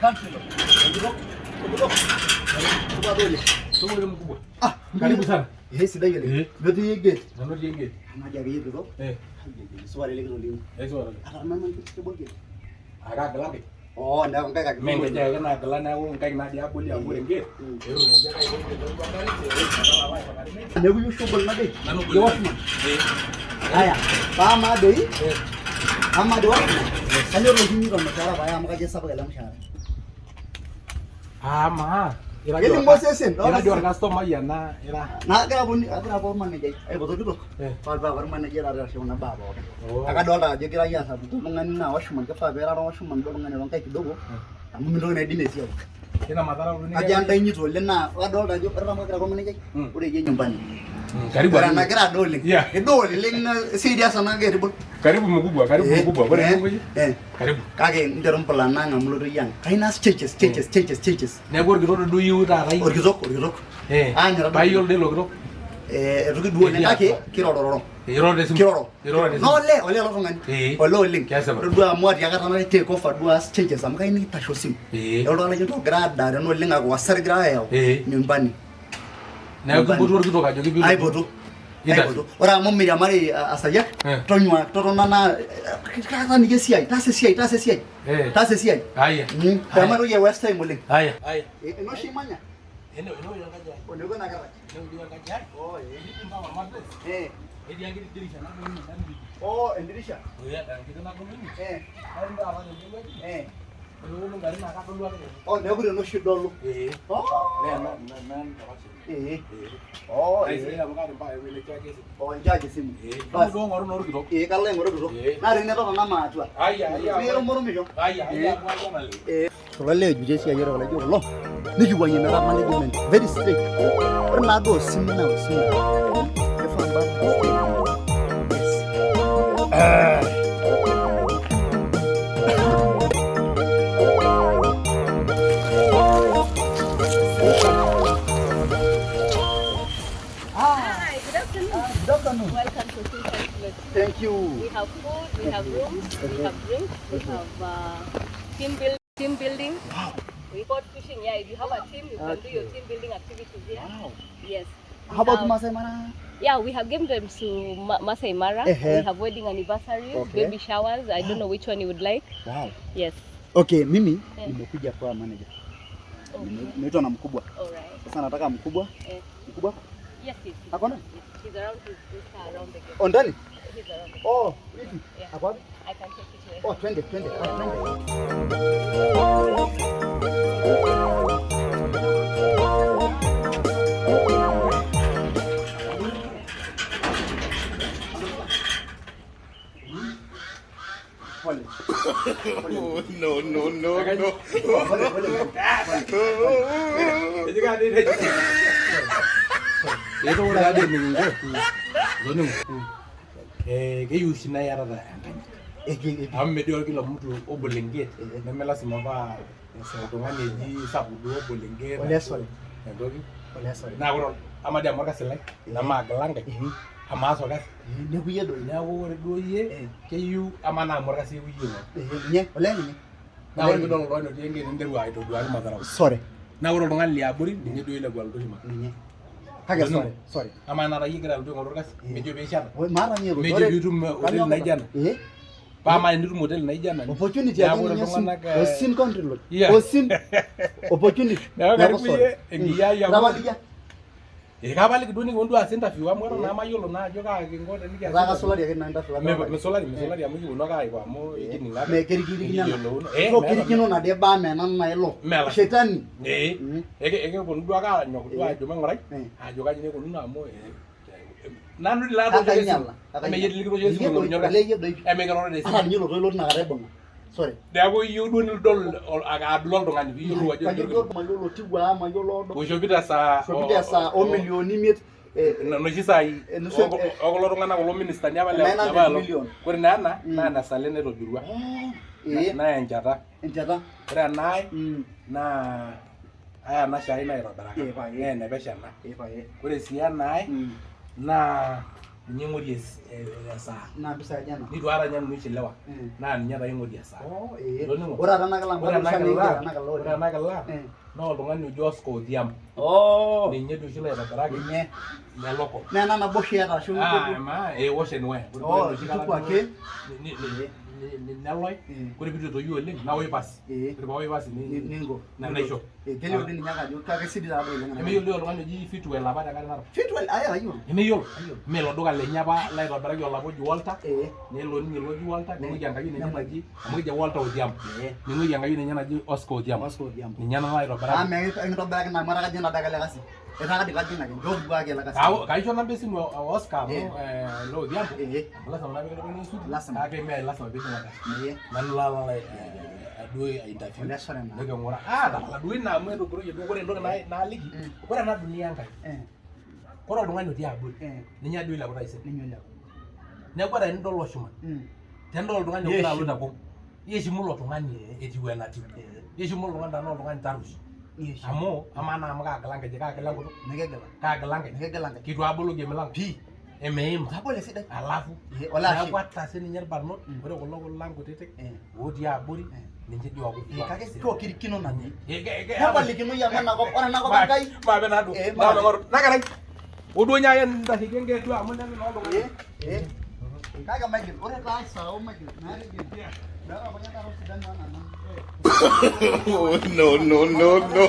Country lodge. Enkitok, enkitok. Supa doi oleng. Sokoni mkubwa. Ah, Karibu sana. Eh, sidai oleng. Eh. Metii gate. Nanu otii engate. Najo akeyie kitok. Eh, Supa lele kitok lino. eh supa oleng. Ata nanu kebol gate. Akagila nkaik. Oh, neeku nkaik ake. Mee nkeju ake naagila neeku nkaik natii abori amu ore engate. Etumoki ake aiko tenelotu enkare, metalala aikunari nejia. Neeku iyieu oshi obol ina gate. Nanu obol. Ye watchman. Eh. Haya, paa doi, Eh. amaa doi watchman. Kanyor oshi inyi tormushaara pae amu kajo sapuk ele mushaara. Amaa. Kelimu osesen. Ira dii orkastomai ena ira. Nagira aponu, agira apa ormanejai aipoto kitok. Eh. Paa ormanejai taata oitashe kuna baa pookin. Oh. Akadolta ajo egirai asapuku oltung'ani naa watchman kifaa piirara watchman duo oltung'ani toonkaik kidogo amu mintoki naa aidim esiai. Ina madhara Kajo endainito oleng naa kadolta ajo ore amu kegira ormanejai ore iyie nyumbani. Karibu. Ore enagira ada oleng. Yeah. Edo oleng serious ena ketibol. Karibu mkubwa, karibu mkubwa. Ore enewueji. Karibu. Kake interu mpulana ang amu iloito iyie ang. Kayieu naas changes, changes, changes, changes. Neeku orkitok duo iyieu taata iyie. Orkitok, orkitok. Eh. Aanyita Paa iyiolo dii ilo kitok. Eh, eitu kiduo oleng Etii kake atua. kirorororo. Iroro tesimu. Kiroro. Iroro tesimu. Naa olee, olee ilo tung'ani. Eh. Olee oleng. Kesipa. Ore duo amu atiaka taata take over duo aas changes amu kayieu nikitashe osim. Eh. Lelo tung'anak oogira adaa tene oleng aaku wasara egira aayau Eh. nyumbani. Neeku kipotu orkitok ajoki piilotu. Aipotu. Interview. Aipotu. Ore amu miriamari asayiak, Eh. tonyua totona naa taaniki esiai, taasa esiai, taasa esiai. Eh. Taasa esiai. Haya. Pemaitoki ai waste time oleng. Haya. Haya. Eno oshi imanya? Ene ene wueji enkaji ai. Ene wueji nagira. Ene wueji enkaji ai. Oh, eh. Etii mpaka ormatres. Eh. Etii enkiti dirisha nabo ine nda Oh, endirisha. Eh, enkiti nagolu ine. Eh. Kake mpaka tende wueji. Eh. Teneponu ingarrin naa kadolu ake tene. Oh, neeku tene oshi idolu. Eh. Oh. Naa ena ena endapash. Eh. Eh. Oh, Naa eh. isidai amu kaata mpaka ewueji naichargie esimu. Oh, incharge esimu. Eh. Bas. Duo ng'oru naa orkitok. Eh, kalo aing'oru kitok. Eh. Naa tenetotona maatua. Aya, aya. Mikirumorumisho. Aya, aya, Eh. amu aya naleng. Eh. Kulo lee ojuti esiai ore kulo kulo nikiwuang'ie metaa management very strict. Ore naa duo osim naa osim. Kifaa mbaa yes. Hi, good afternoon. Good afternoon. Welcome to Osim Country Lodge. Thank you. We have food, we have rooms, we have drinks, we have team building. Wow. We got fishing. Yeah, if you have a team, you can do your team building activities here. Wow. Yes. We How about have- Masai Mara? Yeah, we have game drives to Masai Mara. Uh-huh. We have wedding anniversaries, Okay. baby showers. I don't know which one you would like. Wow. Yes. Okay, mimi Yeah. nimekuja kwa manager. Okay. Nimeitwa na mkubwa. All right. Sasa nataka mkubwa. Eh. Mkubwa? Yes. Ako ndani? Yes. He's around. He's around the gate. Oh, ndani? He's around. The gate. Oh, hivi. Yeah. Ako wapi? I can take you to him. Oh, twende, twende. Ah, twende. Pole. No, no, no, no. Pole, pole. Eji kaa dii nejo. Eto ore taa dii enikinko, toning'o. Eh, keyieu oshi naa iyatata enkanyit. Eki, eki. Amu metii orkila mtu obol engate, neme lasima paa oltung'ani eji sapuk duo obol engate. Ole sorry. Entoki. Pole sorry. Naa ore amaa dii amu orkasi lai, nemaagila nkaik, amu aas orkasi. Neeku iyie doi. Neeku ore duo iyie, Eh. keyieu amaa naa amu orkasi eyieu iyie aing'oru. Eh, ninye, ole ninye. Naa ore piidol oltung'ani otii engate ninteru aitoduaki madharau. Sorry. Naa ore oltung'ani liabori ninye duo oilepu alotu shumata. Ninye. Kake sorry, sorry. Amaa naa iyie igira alotu aing'oru orkasi, mejo pee ishata. Oi, maata ninye Mejo ore- piitum hoteli naijo ena. Eh? Paa amaa tenitum hoteli naijo ena. Opportunity Neeku ake ore ninye osim, iltung'anak, Osim Country Lodge. Yeah. Osim opportunity. Neeku karibu sorry. iyie enkiyia amu- Tapalikia. Eh, kapaliki duo nikipuonu duo aas interview amu eton naa mayiolo naa ajo kaa kinko tenikias Etaa interview. kasulari ake ina interview. Misulari, misulari amu kipuonu ake aiko amu ekining ake. Me kerikirikino ena. EkiyiolounO. Eh, To meeta- kirikino nade baa mena na ilo. Mee lasima. Shetani. Eh, ekeponu duo ake aanyok duo Eh. ajo maing'urai Eh. ajo kaji naa ikununo amu eh, nanu dii latooshoki Kakainyala. esimu. Eme iyie dii likitooshoki esimu aing'orunye Ole orkasi. iyie doi. Emekiroro tesimu. Ata ninye ilo toilo tinakata aibung'a. Sorry. Neeku iyieu duo nidol adol oltung'ani piiyiolou ajo Kajo duo mayiolo otigua mayiolo odo. oishopito esaa Oishopito esaa omilioni imiet. Eh, noshi saai Nusu- okulo tung'anak kulo ministani apa 900 million. Ore naa ena naa ena sale naitobirua eh, naa enchata. Enchata. Ore ena ai naa aya ena shai naitobiraka Eh, pae. naa enepesho ena. Eh, pae. Ore sii ena ai naa Ninye ing'orie esaa. Naa mpisai aja ena? Nitu aikata ninye nanu aishiliwa. Eh. Naa ninye taa aing'orie esaa. Oh, ee. Itoning'o? Ore taata ena kila Ore ena kila, ena kila ore ena kila Eh. naa oltung'ani oji Oscar Odhiambo. Oh. Ninye duo oshi laitobiraki Ninye. neloko. Naa ena nabo oshi iyata ashu Ah, ma eh wash and wear. Ore Oh, enoshi kata ituku ake. Neloi. Eh. Ore piitu etoyu oleng naa oi pasi. Eh. Ore paa oi pasi Ninko. naisho. Eh, kelio dii ninye ake ajo kake sidai taadoi oleng ena. Emeyiolo oltung'ani oji Fitwell apa tenkare narok. Fitwell, aye ayiolo. Emeyiolo. Ayiolo. Mee ilo duka lenye apa laitobiraki olapa oji Walter. Eh. Nelo ninye ilo oji Walter, ning'uiki enkayioni enye Nemwai. naji, amu keji Walter Odhiambo. Eh. Ning'uiki enkayioni enye naji Oscar Odhiambo. Oscar Odhiambo. Ninye ena Ah, naitobiraki. mee ekintobiraki naa amu etaa kajing adake ele kasi. Etaa kadi kajing ake. Nchooki duo ake ele kasi. Kaisho namba esimu e Oscar amu Eh. ilo Odhiambo. Eh. Amu lazima naa peekintobiraki esuti. Lazima. Kake mee lazima piijing orkasi. Eh. Nanu lalo duo interview. Ole sore naa. Niking'uraa. Ah, tapala duo ina amu etogiroyie duo. Ore entoki naaliki, ore ena dunia Enkai, Eh. ore oltung'ani otii abori, Eh. ninye duo oilepu taisere. Ninye oilepu. Neeku ore tenidol Oshuman, tenidol oltung'ani ogira alo Niheshimu. tekung, iheshimu ilo tung'ani etiu enatiu. Iheshimu ilo tung'ani tenaa oltung'ani taruesh. Niheshimu. Amu amaa naa amu kaagila nkejek, kaagila enkutuk, Mikigila. kaagila nkaik, Mikigila nkaik. kitu aboloki emilango. Pii. Emeima. Tabolo esidai. Alafu Eh, ole ashe. neeku ata sininye irbarnot, ore kulo lang kutitik Eh. otii abori, Eh. ninche duo aaku Eh, kake tookirikino nani. Eh, Nepalikinoi amu enakop, ore enakop Enkai. Maape naaduo. Eh, Maape maape. ng'oru. Nakarai. Oduo nyaaki ntasheki enkeju amu nena naa oltung'ani. Eh, eh. Kake maigil, ore taa isahau maigil, meeta igil. Meeta apa ninye taata sidai anaa nanu. Oh, no, no, no, no.